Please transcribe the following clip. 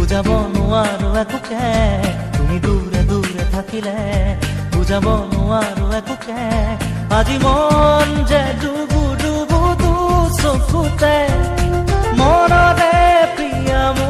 বুজাব নোৱাৰো একোকে, তুমি দূৰে দূৰে থাকিলে বুজাব নোৱাৰো একোকে। আজি মন যে ডুবু ডুবু দু চকুতে, মনৰে প্ৰিয়া।